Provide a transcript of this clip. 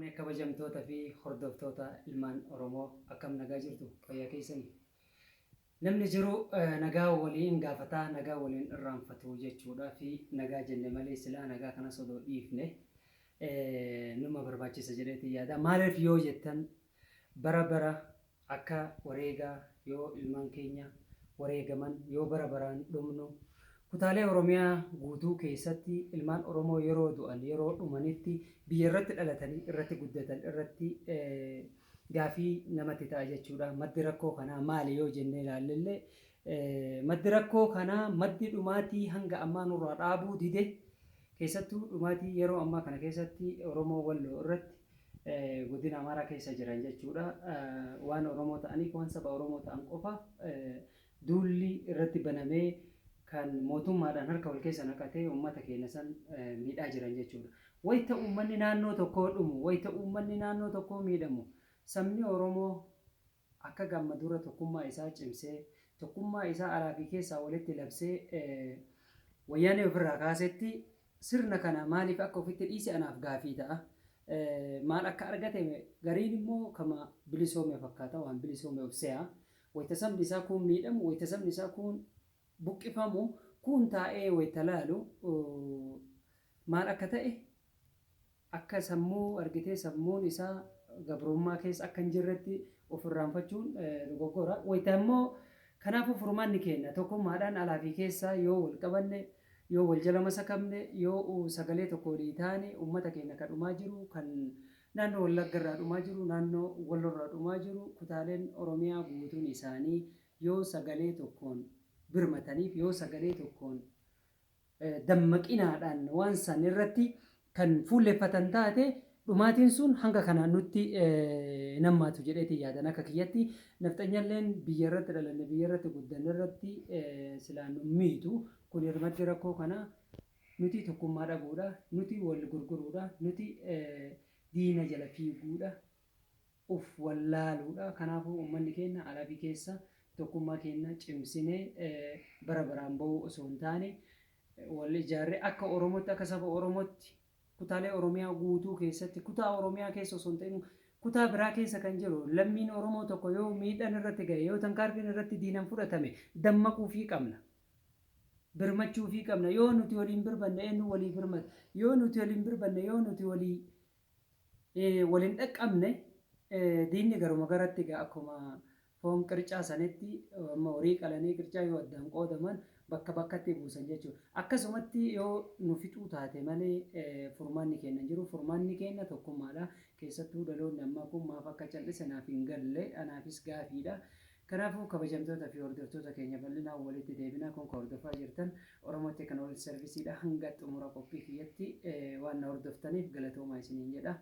Fuune kabajamtoota fi hordoftoota ilmaan Oromoo, akkam nagaa jirtu? Fayyaa keessanii? Namni jiru nagaa waliin gaafataa, nagaa waliin irraanfatu jechuudha fi nagaa jenne malee silaa nagaa kanas odoo dhiifne numa barbaachisa jedheetiin yaada. Maaliif yoo jettan, bara bara akka wareegaa yoo ilmaan keenya wareegaman, yoo bara baraan dhumnu, kutaalee Oromiyaa guutuu keessatti ilmaan Oromoo yeroo du'an, yeroo dhumanitti, biyya irratti dhalatanii irratti guddatan irratti gaafii namatti ta'a jechuudha. Maddi rakkoo kanaa maali yoo jennee ilaallellee, maddi rakkoo kanaa, maddi dhumaatii hanga ammaa nurraa dhaabuu dide, keessattuu dhumaatii yeroo ammaa kana keessatti Oromoo Walloo irratti godina Amaaraa keessa jiran jechuudha. Waan Oromoo ta'aniif, waan saba Oromoo ta'an qofaaf duulli irratti banamee kan mootummaadhaan harka wal keessa naqatee uummata keenya san miidhaa jiran jechuudha. Wayita uummanni naannoo tokkoo dhumu, wayita uummanni naannoo tokkoo miidhamu, sabni Oromoo akka gamma dura tokkummaa isaa cimsee, tokkummaa isaa alaa fi keessaa walitti labsee Wayyaanee ofirraa kaasetti, sirna kana maaliif akka ofitti dhiise anaaf gaafii ta'a. Maal akka argate gariin immoo kama bilisoome fakkaata, waan bilisoome of se'a. Wayita sabni isaa kuun miidhamu, wayita sabni isaa kuun buqqifamu, kuun taa'ee wayita laalu maal akka ta'e, akka sammuu argitee sammuun isaa gabrummaa keessa akka hin jirretti of irraanfachuun dogoggora. Wayita immoo kanaafuu furmaanni keenya tokkummaadhaan alaa fi keessaa yoo wal qabanne, yoo wal jala masakamne, yoo sagalee tokko walii taane, uummata keenya kan dhumaa jiru, kan naannoo Wallagga irraa dhumaa jiru, naannoo Walloo irraa dhumaa jiru, kutaaleen Oromiyaa guutuun isaanii yoo sagalee tokkoon birmataniif, yoo sagalee tokkoon dammaqinaadhaan waan san irratti kan fuulleffatan taate, dhumaatiin sun hanga kanaan nutti hin hammaatu jedheetiin yaadan. Akka kiyyatti nafxanyalleen biyya irratti dhalanne, biyya irratti guddanne irratti silaa nu miitu. Kun maddi rakkoo kanaa nuti tokkummaa dhabuudha, nuti wal gurguruudha, nuti diina jala fiiguudha, uf wallaaluudha. Kanaafuu uummanni keenya alaa fi keessa tokkummaa keenya cimsinee bara baraan ba'uu osoo hin taane, wal ijaarree akka Oromootti, akka saba Oromootti, kutaalee Oromiyaa guutuu keessatti, kutaa Oromiyaa keessa osoo hin ta'in kutaa biraa keessa kan jiru lammiin Oromoo tokko yoo miidhaan irratti ga'e, yoo tankaarfiin irratti diinan fudhatame, dammaquufii qabna. Birmachuufii qabna. Yoo nuti waliin birmanne eenyu walii birmata? Yoo nuti waliin birmanne, yoo nuti walii waliin dhaqqabne, diinni garuma garatti egaa akkuma foon qircaa sanitti, amma horii qalanii qircaa yoo addaan qoodaman bakka bakkatti buusan jechuudha. Akkasumatti yoo nu fixuu taate malee furmaanni keenya hin jiru. Furmaanni keenya tokkummaadha. Keessattuu dhaloonni ammaa kun maaf akka cal'ise naaf hin galle, anaafis gaafiidha. Kanaafuu kabajamtoota fi hordoftoota keenya, bal'inaan walitti deebinaa. Kun kan hordofaa jirtan Oromoo Teekinooloojii Servisiidha. Hanga xumura qophii kiyyatti waan na hordoftaniif galatoomaa isiniin jedha.